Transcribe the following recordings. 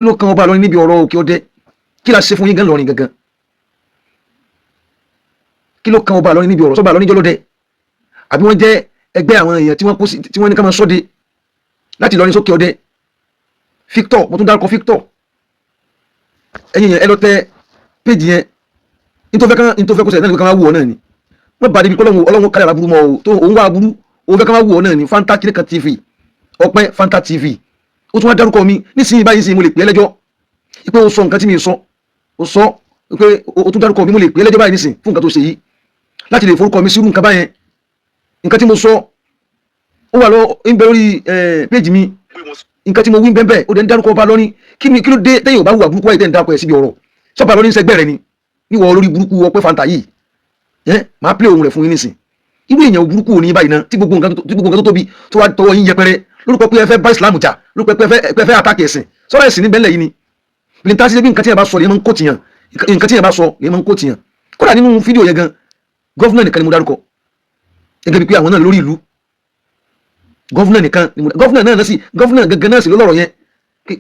Ló kan ọba Ìlọrin níbi ọ̀rọ̀ Òkè Ọdẹ? Kí la ṣe fún yín gan lọrin gangan? Kí ló kan ọba Ìlọrin níbi ọ̀rọ̀ sọ́ba Ìlọrin jọlọ́dẹ, àbí wọ́n jẹ́ ẹgbẹ́ àwọn èèyàn tí wọ́n kó sí, tí wọ́n ní ká máa sọ́de láti Ìlọrin sókè Ọdẹ? Victor, mo tún dárúkọ Victor. Ẹ̀yin yẹn, ẹ lọ tẹ péjì yẹn. Nítorí kan, nítorí kó ṣẹlẹ̀ náà ní ká máa wù ọ náà ni wọ́n bá débi pé Ọlọ́run, Ọlọ́run kálẹ̀ aburú mọ́ o, tó òun wá aburú, òun fẹ́ ká máa wù ọ náà ni. Fanta kìnìkan TV, Ọpẹ́ Fanta TV, ó tún wá dárúkọ mi nísìnyí báyìí. Nísìnyí, mo lè pè é lẹ́jọ́ pé o sọ nǹkan tí mi sọ. O sọ pé o tún dárúkọ mi, mo lè pè é lẹ́jọ́ báyìí nísìnyí fún nǹkan tó ṣe yìí, láti lè forúkọ mi sírú nǹkan báyẹn. Nǹkan tí mo sọ, ó wà lọ ń bẹ lórí péjì mi. Nǹkan tí mo wí bẹ́ẹ̀, ó dẹ̀ ń dárúkọ ọba lọ́ní. Kí ni? Kí ló dé tẹ́yìn ò bá hùwà burúkú wáyé, tẹ́ ń dárúkọ ẹ̀ síbi ọ̀rọ̀ sọ́ba lọ́ní? Sẹ́gbẹ́ rẹ ni níwọ̀ olórí burúkú Ọpẹ́ Fanta yìí ẹ máa pílẹ̀ ohun rẹ̀ fún yín nísìn. Irú èèyàn burúkú ò ní báyìí náà, tí gbogbo nǹkan tó tóbi tó wá tọwọ́ yín yẹpẹrẹ lórúkọ pé ẹ fẹ́ bá Ìsìlámù jà, lórúkọ pé ẹ fẹ́ attack ẹ̀sìn. Sọ́rọ̀ ẹ̀sìn níbẹ̀ lẹ̀ yìí ni bìlìntà sí bí nǹkan tí yẹn bá sọ lè máa ń kó tìyàn. Nǹkan tí yẹn bá sọ lè máa ń kó tìyàn. Kódà nínú fídíò yẹn gan, governor nìkan ni mo dárúkọ, gẹ́gẹ́ bí pé àwọn náà lórí ìlú. Governor nìkan ni mo, governor náà sì, governor gangan náà sì lọ́rọ̀ yẹn.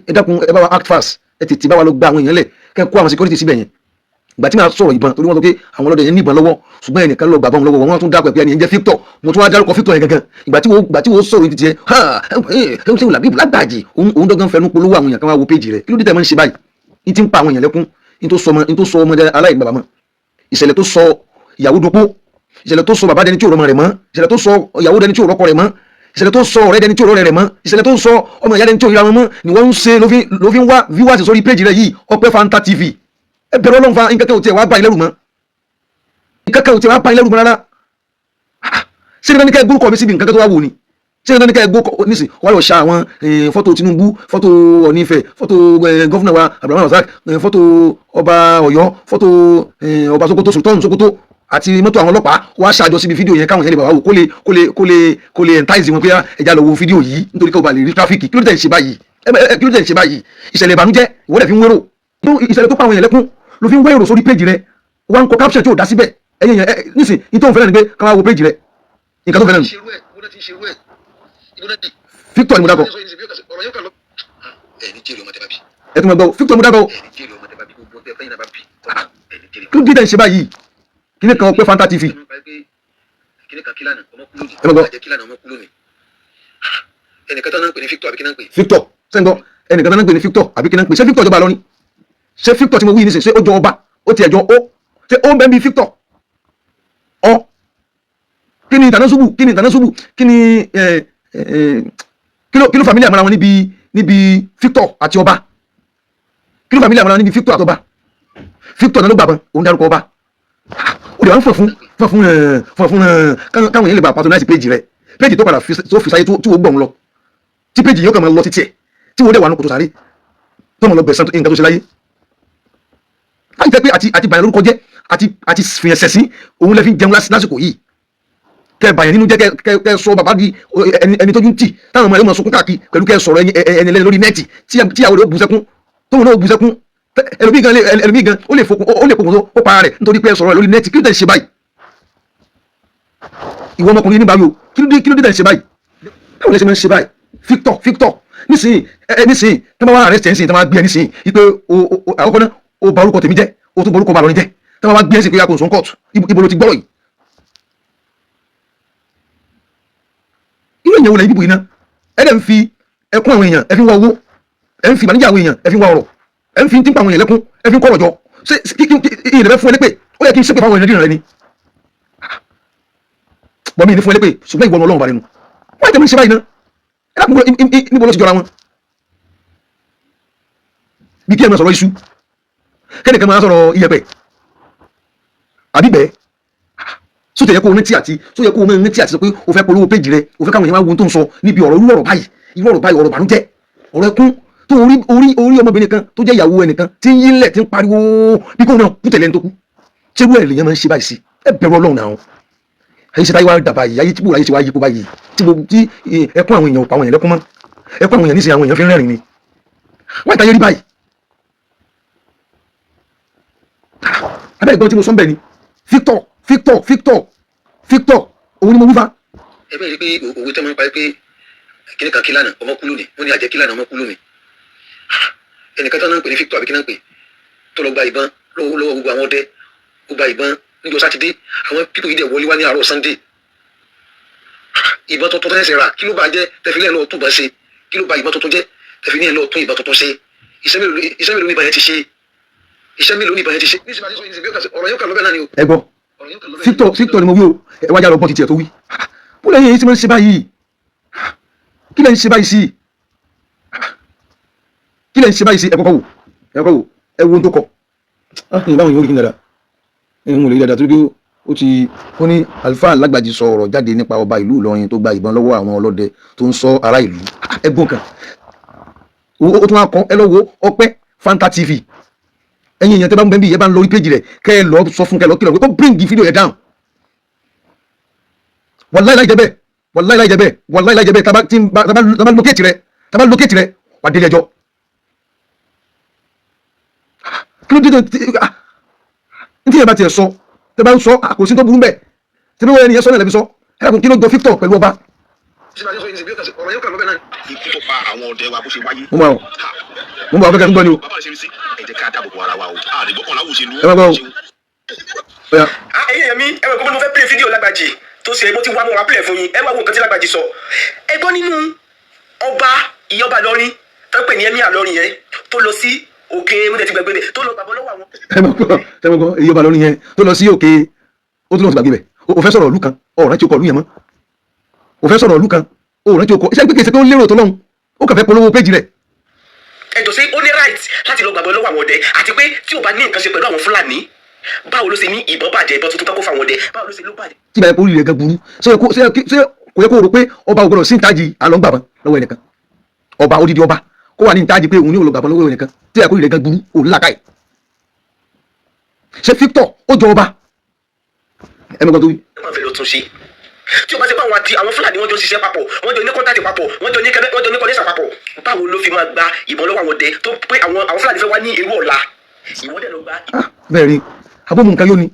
Ẹ dákun, ẹ bá wa act fast, ẹ tètè bá wa lọ gba àwọn èèyàn lẹ̀, kẹ́ kó àwọn security síbẹ̀ yẹn. Ìgbà tí màá sọ̀rọ̀ ìbọn, torí wọ́n sọ pé àwọn ọlọ́dẹ yẹn ní ìbọn lọ́wọ́, ṣùgbọ́n ẹnìkan lọ gbà bọ́n lọ́wọ́ wọn. Tún dákọ̀ pé ẹni yẹn jẹ́ Victor. Mo tún wá dárúkọ Victor yẹn gangan. Ìgbà tí wọ́n sọ̀rọ̀ yìí tiẹ̀, ẹ ṣe wùlà bíbù lágbàjì, òun dọ́gán fẹnu polówó àwọn èèyàn kan wá wo péjì rẹ̀. Kí ló dé tẹ̀ máa ń ṣe báyìí? Ní ti ń pa àwọn èèyàn lẹ́kún, ní tó sọ ọmọdé aláìní bàbá mọ́, ìṣẹ̀lẹ̀ tó sọ ìyàwó dopó, ìṣẹ̀lẹ̀ tó sọ bàbá dẹni tí ò rọmọ rẹ̀ mọ́, ìṣẹ̀lẹ̀ tó sọ ìyàwó dẹni tí ò rọ́kọ rẹ̀ mọ́, ìṣẹ̀lẹ̀ tó sọ ọ̀rẹ́ dẹni tí ò rọ́rẹ́ rẹ̀ mọ́, ìṣẹ̀lẹ̀ tó sọ ọmọ ìyá dẹni tí ò ríra wọn mọ́ ni wọ́n ń ṣe ló fi ń wá viewers sórí péjì rẹ̀ yìí, Ọpẹ́ Fanta TV. Ẹ bẹ̀rù Ọlọ́run fa. Nǹkan kan ò tiẹ̀ wá bá yín lẹ́rù mọ́, nǹkan kan ò tiẹ̀ wá bá yín lẹ́rù mọ́ rárá. Ṣé ní ká gbórúkọ mi síbi nǹkan tó wá wò ni? Ṣé ní ká gbórúkọ nísìn wọ́n lọ ṣa àwọn fọ́tò Tinubu, fọ́tò Ọọ̀ni Ifẹ̀, fọ́tò governor wa Abraham Razak, fọ́tò ọba Ọ̀yọ́, fọ́tò ọba Sokoto, Sultan Sokoto, àti mọ́tò àwọn ọlọ́pàá, wọ́n á ṣàjọ síbi fídíò yẹn, káwọn yẹn lè bá wa wò, kó lè entice wọn pé ẹja lọ wo fídíò yìí, nítorí kí o bá lè rí traffic. Kí ló dé ń ṣe báyìí? Kí ló dé ń ṣe báyìí? Ìṣẹ̀lẹ̀ ìbànújẹ́ ìwọ́dẹ̀ fi ń wérò. Ìṣẹ̀lẹ̀ tó pa àwọn èèyàn lẹ́kún ló fi ń wé èrò sórí péjì rẹ. Wọ́n ń kọ caption tí ò dá síbẹ̀. Ẹ̀yìn yẹn nísìn ní tó ń fẹ́ràn ni pé ká wá wo péjì rẹ. Nǹkan tó fẹ́ràn ni Victor ni mo dákọ̀. Ẹ tún máa gbọ́, Victor mo dákọ̀. Kí ló dé tẹ̀ ń ṣe báyìí? Kí ni kan Ọpẹ́ Fanta TV? Ẹ máa gbọ́. Ẹnìkan tó náà ń pè ní Victor, àbí kí náà ń pè? Victor sẹ́ńgọ́. Ẹnìkan tó náà ń pè ní Victor, àbí kí náà ń pè? Ṣé Victor jọba lọ ni? Ṣé Victor tí mo wí nísìn, ṣé ó jọ ọba? Ó tiẹ̀ jọ ó? Ṣé ó ń bẹ́ bí Victor ọ? Kí ni ìtànásùbù? Kí ni ìtànásùbù? Kí ni ẹ ẹ kí ló familiar mọ́ra wọn níbi Victor àti ọba? Kí ló familiar mọ́ra wọn níbi Victor àti ọba? Victor náà ló gbàgbọ́n, òun dárúkọ ọba. Ó lè wá ń fọ̀ fún fọ̀ fún ẹ̀ fọ̀ fún ẹ̀, káwọn yẹn lè bá patronize péjì rẹ̀, péjì tó padà tó fi sáyé tí ó gbọ̀n lọ, tí péjì yóò kàn máa lọ títí ẹ̀, tí wọ́n dẹ̀ wà ní kòtò sáré tó máa lọ gbẹ̀sán nǹkan tó ṣe láyé. Láti jẹ́ pé àti bàyàn lórúkọ jẹ́, àti fìyàn sẹ̀sìn, òun lè fi jẹun lásìkò yìí. Kẹ bàyàn nínú jẹ́, kẹ sọ bàbá di ẹni tójú ń tì, táwọn ọmọ ẹ̀ máa sunkún káàkiri, pẹ̀lú kẹ sọ̀rọ̀ ẹni lẹ́ni lórí net, tí ìyàwó rẹ̀ ó bú sẹ́kún, tóun náà ó bú sẹ́kún. Ẹlòmíì gan ó lè fokùn tó ó para rẹ̀ nítorí pé ẹ sọ̀rọ̀ lórí net. Kí ló dé ṣe báyìí? Ìwọ ọmọkùnrin ní báyìí o, kí ló dé tẹ̀ ń ṣe báyìí? Báwo lẹ ṣe máa ń ṣe báyìí? Victor, Victor, nísìnyí ẹ nísìnyí tí wọ́n bá wà arrest ẹ̀ nísìnyí, tí wọ́n bá gbé ẹ nísìnyí ipe o àkọ́kọ́ náà, o bà orúkọ tèmi jẹ́, o tún bà orúkọ Ìlọrin jẹ́. Tí wọ́n bá gbé ẹ sí pé a kò sùn kóòtù, ibo ló ti gbọ́rọ̀ yìí? Irú èèyàn wo lẹ́yìn bíbù yìí náà? Ẹ dẹ̀ ń fi ẹkún àwọn èèyàn, ẹ fi ń wá owó. Ẹ ń fi ìbànújẹ́ àwọn èèyàn, ẹ fi ń wá ọrọ̀. Ẹ ń fi tí ń pa àwọn èèyàn lẹ́kún, ẹ fi ń kọ́rọ̀ jọ. Ṣé kí ìyẹn lè fún ẹ lépè? Ó yẹ kí n ṣépè fáwọn èèyàn dìrẹ̀ rẹ ni bọ́ mi ní fún ẹ lépè, ṣùgbọ́n ìwọ Ọlọ́run bá nínú wọ́n tẹ̀ mí ṣe báyìí náà. Ẹ dákun, níbo ló ti jọra wọn? Bí kí ẹ máa sọ̀rọ̀ iṣu, kẹ́nìkan máa sọ̀rọ̀ iyẹ̀pẹ̀ àbí bẹ́ẹ̀. Sótò yẹ kó o rántí àti só yẹ kó o máa rántí àti sọ pé o fẹ́ polówó péjì rẹ, o fẹ́ káwọn èèyàn máa wo ohun tó ń sọ níbi ọ̀rọ̀, irú ọ̀rọ̀ báyìí, irú ọ̀rọ̀ báyìí, ọ̀rọ̀ bànújẹ́, ọ̀rọ̀ ẹkún, tó orí ọmọbìnrin kan tó jẹ́ ìyàwó ẹnìkan tí ń yílẹ̀, tí ń pariwo bí kóun náà kú tẹ̀lé ẹni tó kú. Ṣé irú ẹ̀ lèèyàn máa ń ṣe báyìí sí? Ẹ bẹ̀rù Ọlọ́run náà. Ayé ṣe táyé wá dàbà yìí, ayé tí bò, ayé ṣe wá yípo báyìí, tí gbogbo tí ẹkún àwọn èèyàn ò pa àwọn èèyàn lẹ́kún mọ́. Ẹkún àwọn èèyàn nísìnyí, àwọn èèyàn fi ń rẹ́rìn ni. Wọ́n ìtayé rí báyìí. Abẹ́ ìgbọ́n tí mo sọ ń bẹ̀ ni Victor, Victor, Victor, Victor, òun ni mo wí fa. Ẹ bẹ́ẹ̀ rí pé òwe tó máa ń parí pé kíní kan kílànà ọmọ kú lónìí, wọ́n ní àjẹ́ kílànà ọmọ kú lónìí. Ẹnìkan tán náà ń pè ní Victor àbí kí náà ń pè, tó lọ gba ìbọn lọ́wọ́ lọ́wọ́ gbogbo àwọn ọdẹ. Ó gba ìbọn níjọ́ Sátidé, àwọn people yìí dẹ̀ wọlé wá ní àárọ̀ Sunday. Ìbọn tuntun tẹ́sẹ̀ rà, kí ló bá jẹ́ tẹ̀fílẹ̀ lọ́ọ́ tún bá ṣe? Kí ló ba ìbọn tuntun jẹ́ tẹ̀fílẹ̀ lọ́ọ́ tún ìbọn tuntun ṣe? Iṣẹ́ mélòó, iṣẹ́ mélòó ní ìbọn yẹn ti ṣe? Iṣẹ́ mélòó ní ìbọn yẹn ti ṣe? Níṣẹ́ bá ti sọ yìí, ọ̀rọ̀ yóò kà lọ́bẹ̀ náà ni o. Ẹ gbọ́. Ọ̀rọ̀ yóò kà lọ́bẹ̀. Victor, Victor ni mo wí o. Ẹ wájà lọ gbọ́n títí ẹ̀ tó wí. Bó lẹ́yìn èyí tí wọ́n ń ṣe báyìí? Kí lẹ́ ń ṣe báyìí sí? Kí lẹ́ ń ṣe báyìí sí? Ẹ kọ́kọ́ wò, ẹ kọ́kọ́ wò, ẹ wo ohun tó kọ. Ah, ìyẹn báwọn yóò rí kí n dada ẹ̀hún ò lè rí dada, torí pé ó ti ó ní àlùfáà Lágbàjì sọ ọ̀rọ̀ jáde nípa ọba ìlú Ìlọrin tó gba ìbọn lọ́wọ́ àwọn ọlọ́dẹ tó ń ṣọ́ ará ìlú. Ẹgbọ́n kan ó tún wá kọ. Ẹ lọ wo Ọpẹ́ Fanta TV. Ẹ̀yin èèyàn tẹ́ bá ń bẹ bí ẹ bá ń lọ orí péjì rẹ̀, kẹ́ ẹ lọ sọ fún, kẹ́ ẹ lọ kìlọ̀ pé kó bring fídíò yẹn down. Wàláì láì jẹ́ bẹ́ẹ̀, wàláì láì jẹ́ bẹ́ẹ̀, wàláì láì jẹ́ bẹ́ẹ̀, tábà tí ń bá tábà locate rẹ̀, tábà locate rẹ̀, wà délé ẹjọ́. Kí ló dé tó ah, ní tí yẹn bá tiẹ̀ sọ, tẹ́ bá ń sọ, kò sí tó burú bẹ́ẹ̀. Tí bí wọ́n yẹn sọ náà lẹ́bi sọ. Ẹ dákun, kí ló jọ Victor pẹ̀lú ọba? Níṣẹ́ bá ti sọ yìí, ọ̀rọ̀ yóò kà lọ́bẹ̀ náà ni. Ikú tó pa àwọn ọdẹ wa bó ṣe wáyé. Mo máa mo máa fẹ́ kẹ́ tó gbọ́ ni o. Bàbá rẹ̀ ṣe rí sí, ẹ jẹ́ ká dáàbò bo ara wa o, àdìgbọ́kànlá òṣèlú. Ẹ má gbọ́ o. Ọ̀yà. Ah, ẹ̀yin èèyàn mi, ẹ wẹ̀ gbogbo, mo fẹ́ play fídíò Lágbàjì tó ṣe. Mo ti wá, mo wá play fún yín. Ẹ wá wo nǹkan tí Lágbàjì sọ. Ẹ gbọ́ nínú ọba ìyọba lọrin tó ń pè ní Emir lọrin yẹn tó lọ sí òkè, mo tẹ̀ ti gbàgbé bẹ̀, tó lọ gbàgbọ́ lọ́wọ́ àwọn. Ẹ máa gbọ́, ẹ máa gbọ́. Èyí ọba lórí yẹn tó lọ sí òkè, ó tún lọ sí gbàgbé bẹ̀. O fẹ́ sọ̀rọ̀ ìlú kan, ọ̀rọ̀ rántí okọ̀ ìlú yẹn mọ́. O fẹ́ sọ̀rọ̀ ìlú kan, ó rántí okọ̀ iṣẹ́ pé kìí ṣe pé ó lérò tó lọ́hùn, ó kàn fẹ́ polówó péjì rẹ̀. Ẹ jọ, ṣé ó ní right láti lọ gbàgbọ́ lọ́wọ́ àwọn ọdẹ? Àti pé tí ò bá ní nǹkan ṣe pẹ̀lú àwọn Fúlàní, báwo ló ṣe ní ìbọn bàjẹ́, ìbọn tuntun tó kó fáwọn ọdẹ, báwo ló ṣe ló bàjẹ́? Tí ìbáyẹ kó rí rẹ̀ gan burú, ṣé kò yẹ kó rò pé ọba ò gbọdọ̀ sí ìtajì àlọ́ ń gbàbọn lọ́wọ́ ẹnìkan? Ọba, odidi ọba, kó wà ní ìtajì pé òun ní òun gbàbọn lọ́wọ́ ẹnìkan, tí ìbáyẹ kó rí rẹ̀ gan burú, òun làkàì. Ṣé Victor ó jọ ọba? Ẹ mọ̀ kan tó wí. Wọ́n fẹ́ lọ tún ṣe. Tí o bá ṣe pé àwọn àti àwọn Fúlàní, wọ́n jọ ń ṣiṣẹ́ papọ̀, wọ́n jọ ní contact papọ̀, wọ́n jọ ní kẹ́mẹ́, wọ́n jọ ní connection papọ̀, báwo ló fi máa gba ìbọn lọ́wọ́ àwọn ọdẹ tó pé àwọn Fúlàní fẹ́ wá ní irú ọ̀la, ìwọ́n dẹ̀ lọ gba? Ah, bẹ́ẹ̀ rí abó mu nǹkan yóò ní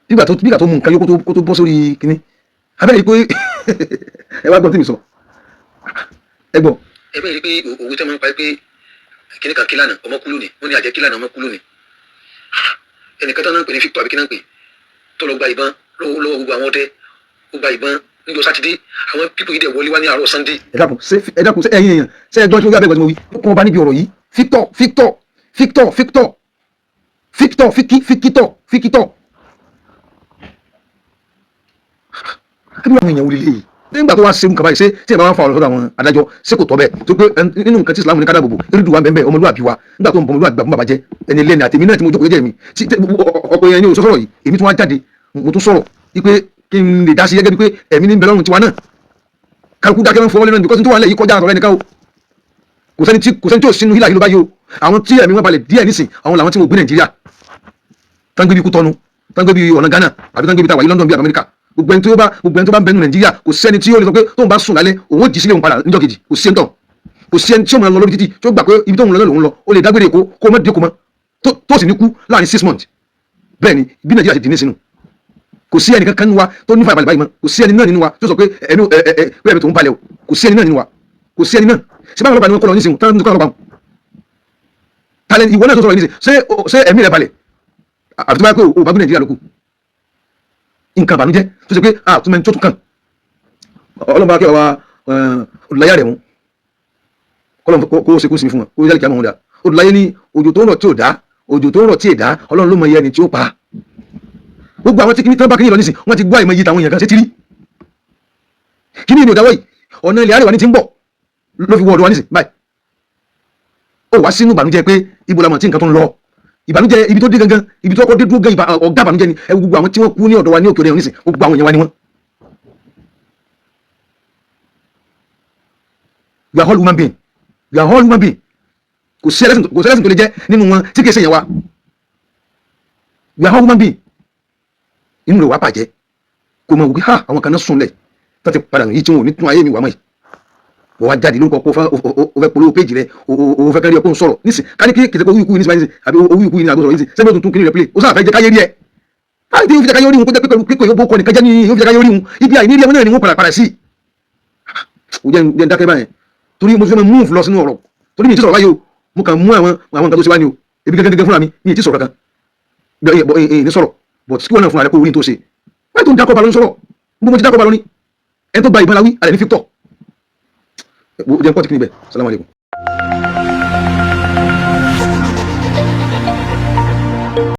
bígbà tó mu nǹkan yóò kó tó bọ́ sórí kínní abẹ́rẹ́ yìí pé ẹ wá gbọ́n tí mi sọ, ẹ gbọ́. Ẹ bẹ́ẹ̀ rí pé òwe tẹ́ máa ń pa pé kíní kan kílànà ọmọ kú lónìí, wọ́n ní àjẹ́ kílànà ọmọ kú lónìí. Ẹnìkan tán náà ń pè ní Victor àbí kí náà ń pè, tó lọ gba ìbọn lọ́wọ́ lọ́wọ́ gbogbo àwọn ọdẹ. Ó gba ìbọn níjọ́ Sátidé, àwọn people yìí dẹ̀ wọlé wá ní àárọ̀ Sunday. Ẹ dákun, ṣé ẹ dákun, ṣé ẹ̀yin èèyàn, ṣé ẹ gbọ́n tí mo wí abẹ́gbẹ́ tí mo wí? Ó kún ọba níbi ọ̀rọ̀ yìí. Victor, Victor, Victor, Victor, Victor, Fiki, Fikitọ, Fikitọ. Ẹbí àwọn èèyàn wuli léyìí nígbà tó wá ṣe nǹkan báyìí, ṣé tí ẹ bá wá fa ọ̀rọ̀ sọ́dọ̀ àwọn adájọ́, ṣé kò tọ́ bẹ́ẹ̀ tó pé nínú nǹkan tí Islam ní kádà bòbò erédùn wa ń bẹ́ẹ̀, ọmọlúwàbí wa, nígbà tó ń bọ ọmọlúwàbí bàbá bàbá jẹ́ ẹni lẹ́ni àtèmi náà tí mo jókòó jẹ́jẹ́ mi tí ọkọ̀ yẹn ní o sọ̀rọ̀ yìí, èmi tún wá jáde, mo tún sọ̀rọ̀ wípé kí n lè dá sí gẹ́gẹ́ bí pé ẹ̀mí ní bẹ lọ́rùn tiwa náà. Kálukú dákẹ́, fọwọ́ lẹ́nu, because tó wà nílẹ̀ yìí kọjá àtọ̀rẹ́ nìkan o. Kò sẹ́ni tí ò sínú hílà yìí ló bá yìí o. Àwọn tí ẹ̀mí wọn balẹ̀ díẹ̀ nísìn, àwọn làwọn tí mo gbé Nàìjíríà tán, gbé bí Kútọ́nù tán, gbé bí ọ̀nà Ghana, àbí tán gbé bí tàwa yìí London, bí Amẹ́ríkà. Gbogbo ẹni tó bá ń bẹnu Nàìjíríà, kò sẹ́ni tí ó lè sọ pé tóun bá sùn lálẹ́, òun ó jí sílé òun padà níjọ́ kejì. Kò sí ẹni tán, kò sí ẹni tí ó máa lọ lórí títì tí ó gbà pé ibi tóun lọ náà lòun lọ. Ó lè dágbére Èkó kó o má dé kó mọ́ tó sì ní kú láàrin 6 months. Bẹ́ẹ̀ ni bí Nàìjíríà ṣe dì ní sínú. Kò sí ẹnì kankan nínú wa tó ní fàyàbalẹ̀ báyìí mọ́. Kò sí ẹni náà nínú wa tó sọ pé ẹni ẹ ẹ ẹ pé ẹ̀mí tó ń balẹ̀ o. Kò sí ẹni náà nínú wa, kò sí ẹni náà. Ṣé báwọn ọlọ́pàá ni wọ́n kọ́ lọ nísìnyí tán ní kọ́ ọlọ́pàá wọn tálẹ̀? Ìwọ náà tó sọ̀rọ̀ yìí nísìnyí, ṣé ẹ̀mí rẹ̀ balẹ̀? Àfi tó bá yẹ pé o bá gbé Nàìjíríà lókù. Nǹkan àbànújẹ́ tó ṣe pé àtúmẹ̀ tó tún kàn, ọlọ́mọba kí wa olùláyà rẹ̀ mú kọ́lọ́n kó ṣe kó sinmi fún wọn, kó yálì kí á mọ̀ wọn dá. Olùláyé ní òjò tó ń rọ̀ tí ò dá, òjò tó ń rọ̀ tí ì dá, Ọlọ́run ló mọ iye ẹni tí ó pa. Gbogbo àwọn tí kìíní tán bá kìíní lọ nísìn, wọ́n ti gbọ́ àìmọye tàwọn èèyàn kan ṣe tírí kìíní ní òdáwọ́ yìí. Ọ̀nà ilẹ̀ àríwá ní ti ń bọ̀ ló fi wọ ọ̀dọ̀ wa nísìn báyìí. Ó wá sínú ìbànújẹ́ pé ibo la mọ̀ tí nǹkan tó ń lọ. Ìbànújẹ́ ibi tó dé gangan, ibi tó kọ́ dé dúró gan, ọ̀gá ìbànújẹ́ ni. Ẹ wo gbogbo àwọn tí wọ́n kú ní ọ̀dọ̀ wa ní òkè òde nísìn, gbogbo àwọn èèyàn wa ni wọ́n. We are all human being, we are all human being. Kò sí ẹlẹ́sìn tó lè jẹ́ nínú wọn tí kìí ṣe yẹn wa. We are all human being. Inú rẹ̀ wá bàjẹ́, kò mọ̀ wípé ha, àwọn kan náà sùn lẹ̀ tó ti padà yìí tí wọn ò ní tún ayé mi wà mọ́ yìí. Wọ́n wá jáde lórúkọ pé o fẹ́ polówó péjì rẹ, o fẹ́ kárí ọkọ̀ ń sọ̀rọ̀ nísìn. Ká ní kí kìí ṣe pé owó ikú yìí nísìn àbí owó ikú yìí ní àgọ́ sọ̀rọ̀ nísìn, sẹ́mi ó tún kí ni rẹ̀ play? Ó sáà fẹ́ jẹ́ káyé rí ẹ báyìí tí yóò fi jẹ́ káyé rí wọn, kó jẹ́ pé pẹ̀lú pípé yóò bó kọ́ nìkan jẹ́ ní yóò fi jẹ́ káyé rí wọn. Ibi àìní rí ẹ wọn náà ni wọ́n padà padà sí. Ó jẹ́ ń dákẹ́ báyẹn torí mo ti fẹ́ move lọ sínú ọ̀rọ̀, torí mi ti sọ̀rọ̀ báyìí o. Mo kàn mú àwọn nǹkan tó ṣe wá ní o. Ebi gẹ́gẹ́ gẹ́gẹ́ fúnra mi ní ètí sọ̀rọ̀ kankan ní sọ̀rọ̀, but kí wọ́n náà fúnra rẹ̀ kó orí tó ṣe wáyé tó ń dákọ̀ balọ̀ sọ̀rọ̀. Mo ti dákọ̀ balọ̀ ní ẹni tó gba ìbọn la wí alẹ́ ní Victor jẹ́ n pọ́ọ̀tì kí ni bẹ́ẹ̀. Salamu alaykum.